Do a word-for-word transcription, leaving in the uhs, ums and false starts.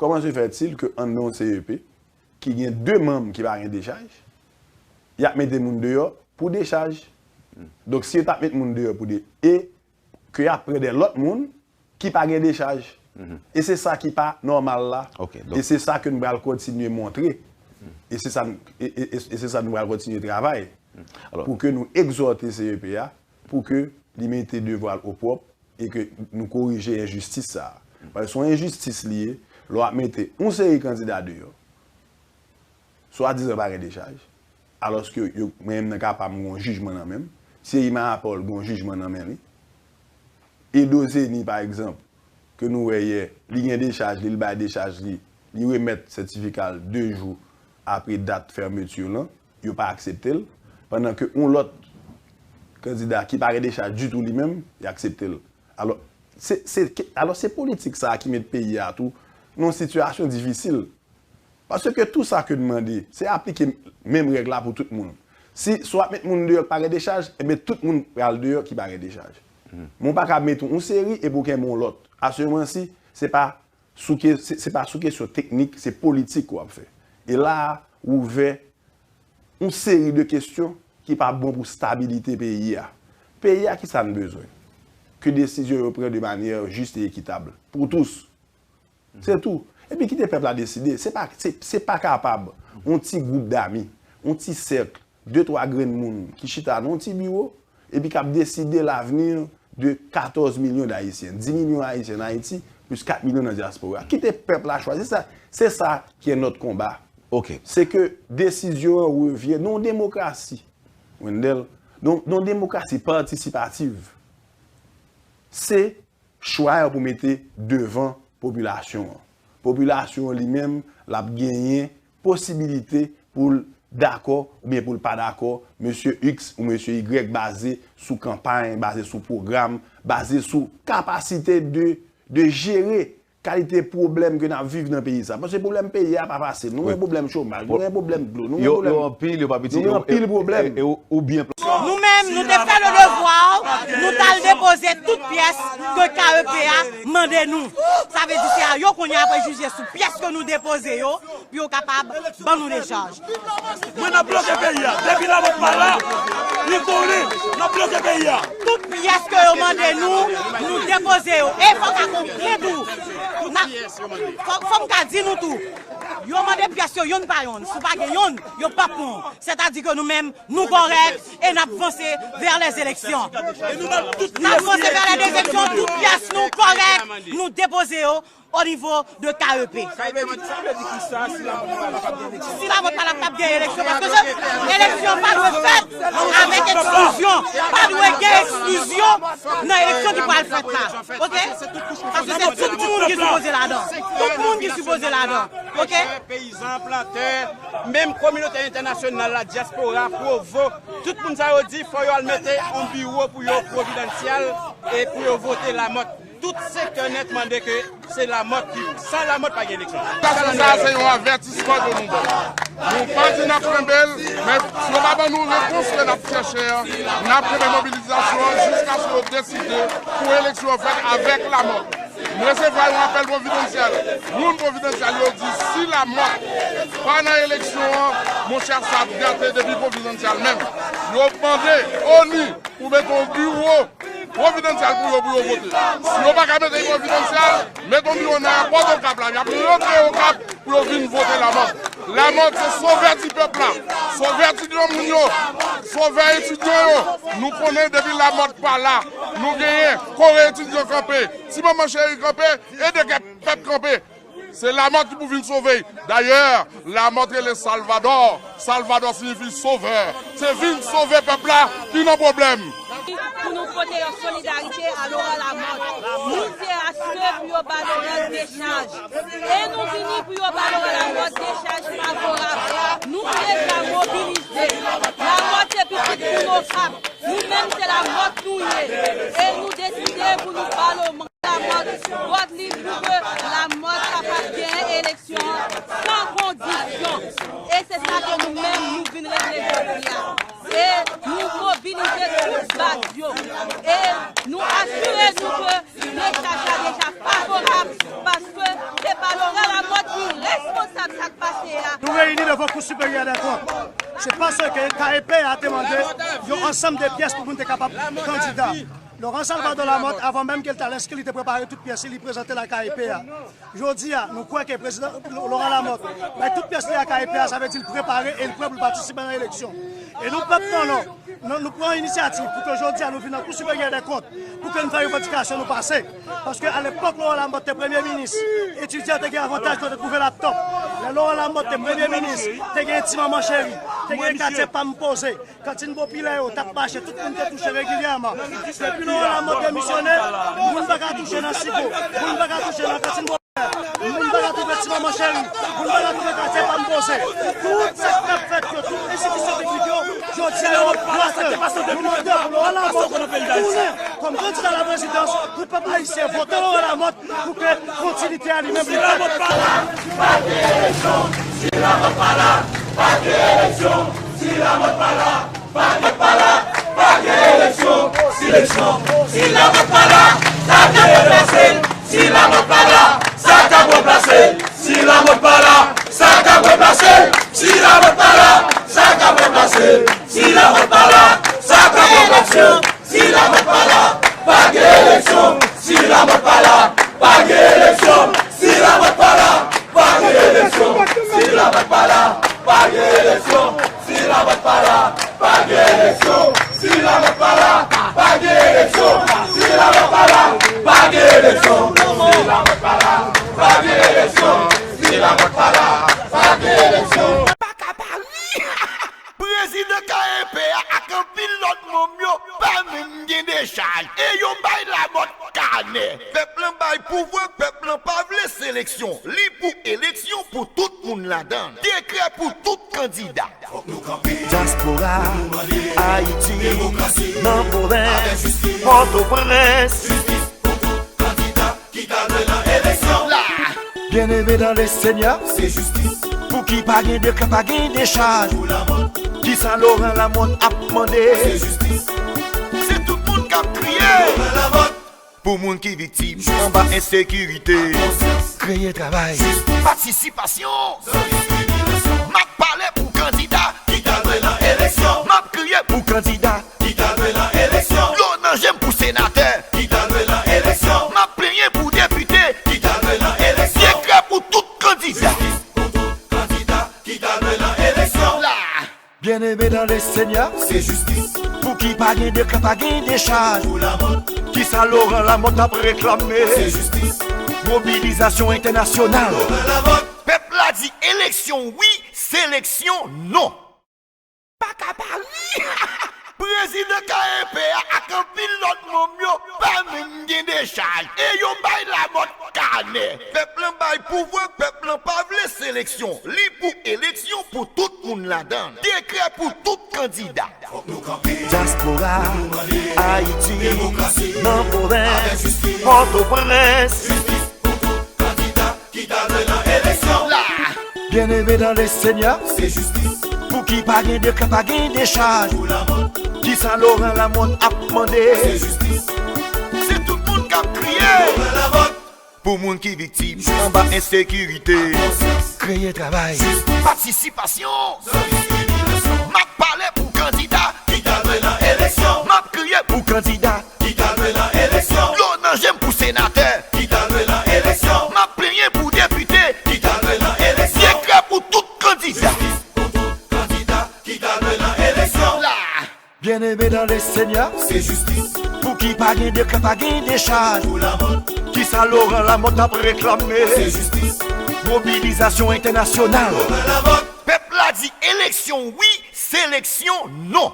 Comment se fait-il que anndan yon C E P ki gen de manm ki pa gen dechaj, y ap mete moun deyò pou dechaj? Donk, si yo t ap met moun deyò pou de, e ke y ap pran de lòt moun ki pa gen dechaj. E se sa ki pa nòmal la. E se sa ke nou pral kontinye montre. E se sa, e, e, e, e se sa nou pral kontinye travay. Pou ke nou egzòte C E P a, pou ke li mete devwa l opwòp e ke nou korije enjistis sa a. Paske se yon enjistis li ye, lè w ap mete yon seri kandida deyò, swadizan pa gen dechaj, alòske yo, mwen menm nan ka pa m gen yon jijman nan men m, Thierry Marapol gen yon jijman nan men li, Edo Zeni, pa egzanp, ke nou wè yè, li gen dechaj li, li bay dechaj li, li remèt sètifika l de jou apre dat fèmeti lan, yo pa aksepte l, pandan ke yon lòt kandida ki pa gen dechaj ditou li menm, y aksepte l. Alò, se, se, alò, se politik sa a ki met peyi a tou nan yon sitiyasyon difisil. Paske tou sa ke n mande, se aplike menm règ la pou tout moun. Si, si w ap met moun deyò ki pa gen dechaj, enben tout moun pral deyò ki pa gen dechaj. Men w pa ka mete yon seri epi w kenbe yon lòt. Asirman si, se pa sou ke, se, se pa sou kesyon teknik, se politik w ap fè. E la a, ou ouvè yon seri de kesyon ki pa bon pou stabilite peyi a. Peyi a, ki sa n bezwen? Ke desizyon yo pran de manyè jis e ekitab pou tous. Se tou. Epi kite pèp la deside. Se pa, se, se pa kapab yon ti gwoup dami, yon ti sèk, de twa grenn moun ki chita nan yon ti biwo, epi k ap deside lavni de katòz milyon d Ayisyen, dis milyon Ayisyen an Ayiti, plis kat milyon nan dyaspora. Kite pèp la chwazi. Se sa, se sa ki est notre combat. Se ke desizyon an revyen nan yon demokrasi, Wendell, nan, nan yon demokrasi patisipativ. Se chwa yo pou mete devan popilasyon an. Popilasyon an li menm, l ap genyen posibilite pou l dakò oubyen pou l pa dakò, mesye X ou mesye Y, baze sou kanpay, baze sou pwogram, baze sou kapasite de, de jere kalite pwoblèm ke n ap viv nan peyi sa. Paske pwoblèm peyi a pa fasil. Nou gen pwoblèm chomaj, nou gen pwoblèm dlo, nou gen pwoblèm, yo anpil, yo pa piti, nou gen anpil pwoblèm. Nou menm, nou te fè le devwa, nou t al depoze tout pyès ke K E P a mande nou. Sa vle di se a yo kounye a apre jije sou pyès ke nou depoze yo, pou yo kapab ban nou dechaj. Mwen, n ap bloke peyi a. Depi Lamòt pa la, li kouri, n ap bloke peyi a. Tout pyès ke yo mande nou, nou depoze yo. E fò ka konprann tou. N ap, fò, fò m ka di nou tou. Yo mande pyès yo yonn pa yonn. Si w pa gen yonn, yo p ap pran w. Sètadi ke nou menm, nou kòrèk e n ap vanse vè lèzeleksyon. N ap vanse vè lèzeleksyon, tout pyès nou kòrèk, nou depoze yo o nivo de K E P. K E P, sa vle di kisa si Lamòt pa la, p ap gen eleksyon? Si Lamòt pa la, p ap gen eleksyon, paske eleksyon pa dwe fèt avèk eksklizyon. Pa dwe gen eksklizyon nan eleksyon ki pral fèt la. Oke? Paske se tout moun ki sipoze ladan. Tout moun ki sipoze ladan. Oke? Peyizan, plantè, menm kominote entènasyonal la, dyaspora, Pwovo, tout moun sa yo di fò yo al mete yon biwo pou yo Pwovidansyèl e pou yo vote Lamòt. Tout sektè nèt mande ke se Lamòt ki, san Lamòt pa gen eleksyon. Sa, sa se yon avètisman ke nou bay. Nou pa di n ap kenbe l, men si yo pa ban nou repons ke n ap chèche an, n ap kenbe mobilizasyon an jiskaske yo deside pou eleksyon an fèt avèk Lamòt. M resevwa yon apèl Pwovidansyèl. Moun Pwovidansyèl yo di si Lamòt pa nan eleksyon an, monchè, sa ap gate depi Pwovidansyèl menm. Yo mande ONI pou mete yon biwo Pwovidansyèl pou yo, pou yo vote. Si yo pa ka mete Pwovidansyèl, mete yon biwo nan ayewopò Okap la, y ap rantre Okap pou yo vin vote Lamòt. Lamòt se sovè ti pèp la, sovè ti granmoun yo, sovè etidyan yo. Nou konnen depi Lamòt pa la, nou genyen Kore etidyan kanpe, Ti Manman Cheri kanpe, ede kèk pèp kanpe. Se Lamòt ki pou vin sove. Dayè, Lamòt rele Salvadò. Salvadò siyifi sovè. Se vin sove pèp la ki nan pwoblèm. Pou nou pote yon solidarite a Laurent Lamothe. Nou di a se pou yo ba Laurent dechaj. E nou vini pou yo ba Laurent Lamothe dechaj favorab. Nou deja mobilize. Lamothe se pitit moun Okap. Nou menm se Lamothe nou ye. E nou deside pou nou ba Laurent Lamothe vòt li pou ke Lamothe kapab genyen eleksyon an san kondisyon. E se sa ke nou menm nou vin regle jodi a. E nou mobilize tout baz yo. E nou asire nou ke mesaj la deja favorab, paske se pa Laurent Lamothe Devan Kou Siperyè dè Kont. Se paske K E P a te mande yon ansanm de pyès pou moun te kapab kandida. Laurent Salvador Lamothe, avan menm ke l t al enskri, li te prepare tout pyès li, li prezante l a K E P a. Jodi a, nou kwè ke prezidan Laurent Lamothe bay tout pyès li a K E P a, sa vle di l prepare e l prè pou l patisipe nan eleksyon. E nou, pèp Pandan, nou, nou pran inisyativ pou ke jodi a nou vin nan Kou Siperyè dè Kont, pou ke n fè revandikasyon nou pase. Paske alepòk Laurent Lamothe te premye minis, etidyan te gen avantaj pou yo te twouve laptòp. Lè Laurent Lamothe te premye minis, te gen Ti Manman Cheri, te gen katye Pam Poze, kantin popilè yo t ap mache, tout moun te touche regilyèman. Depi Laurent Lamothe demisyone, moun pa ka touche nan Sigo, moun pa ka touche nan kantin popilè, moun pa ka twouve Ti Manman Cheri, moun pa ka twouve katye Pam Poze. Tout sa k ap fèt yo, tout enstitisyon piblik yo, jodi a yo ap kraze. Nou mande pou Laurent Lamothe tounen kòm kandida la prezidans, pou pèp ayisyen vote Laurent Lamothe pou ke kontinite a li menm li fèt. Si Lamothe pa la, pa gen eleksyon. Si Lamothe pa la, sa ka ranplase l. Si Lamothe pa la, sa ka ranplase l. Si Lamothe pa la, sa ka ranplase l. Si Lamothe pa la, sa ka ranplase l. Si Lamothe pa la, sa ka ranplase l. Si Lamothe pa la, pa gen eleksyon. Si Lamothe pa la, pa gen eleksyon. Si Lamothe pa la, pa gen eleksyon. Si Lamothe pa la, pa gen eleksyon. Si Lamothe pa la, pa gen eleksyon. Si Lamothe pa la, pa gen eleksyon. Si Lamothe pa la, pa gen eleksyon. Si Lamothe pa la, pa gen eleksyon. Si Lamothe pa la, pa gen eleksyon. Pa ka pa ri. Prezidan K E P a ak anpil lòt manm yo pa menm gen dechaj. E yo bay Lamothe kanè. Pèp lan bay pouvwa, pèp lan pa vle seleksyon. Li pou eleksyon pou tout moun ladan. Dekrè pou tout kandida. Dyaspora, Ayiti, nan pwovens, Pòtoprens. Ki ta dwe nan eleksyon. La. Bien-aimé dans le Seigneur. Se jistis. Pou ki pa gen dekrè, pa gen dechaj. Pou Lamothe. Kisa Laurent Lamothe ap mande? Se jistis. Se tout moun k ap kriye. Laurent Lamothe. Pou moun ki viktim anba ensekirite. Ak konsyans. Kreye travay. Jistis. Patisipasyon. San diskriminasyon. M ap pale pou kandida. Ki ta dwe nan eleksyon. M ap kriye pou kandida. Ki ta dwe nan eleksyon. Dlo nan je m pou senatè. Ki ta dwe nan eleksyon. M ap plenyen pou depite. Ki ta dwe nan eleksyon. Dekrè pou tout kandida. Jistis pou tout kandida. Ki ta dwe nan eleksyon. La. Bien-aimé dans le Seigneur. Se jistis. Pou ki pa gen dekrè, pa gen dechaj. Pou Lamothe. Kisa Laurent Lamothe ap reklame? Se jistis. Mobilizasyon entènasyonal. Laurent Lamothe. Pèp la di eleksyon wi, seleksyon non. Pa ka pa ri. Prezidan K E P a ak anpil lòt manm yo pa menm gen dechaj. E yo bay Lamothe kanè. Pèp lan bay pouvwa, pèp lan pa vle seleksyon. Li pou eleksyon pou tout moun ladan. Dekrè pou tout kandida. Dyaspora, Ayiti, nan pwovens, Pòtoprens. Ki ta dwe nan eleksyon. La. Bien-aimé dans le Seigneur. Se jistis. Pou ki pa gen dekrè, pa gen dechaj. Pou Lamothe. Kisa Laurent Lamothe ap mande? Se jistis. Se tout moun k ap kriye. Laurent Lamothe. Pou moun ki viktim anba ensekirite. Ak konsyans. Kreye travay. Jistis. Patisipasyon. San diskriminasyon. M ap pale pou kandida. Ki ta dwe nan eleksyon. M ap kriye pou kandida. Ki ta dwe nan eleksyon. Dlo nan je m pou senatè. Ki ta dwe nan eleksyon. M ap plenyen pou depite. Ki ta dwe nan eleksyon. Dekrè pou tout kandida. Jistis pou tout kandida. Ki ta dwe nan eleksyon. La. Bien-aimé dans le Seigneur. Se jistis. Pou ki pa gen dekrè, pa gen dechaj. Pou Lamothe. Kisa Laurent Lamothe ap reklame? Se jistis. Mobilizasyon entènasyonal. Laurent Lamothe. Pèp la di eleksyon wi, seleksyon non.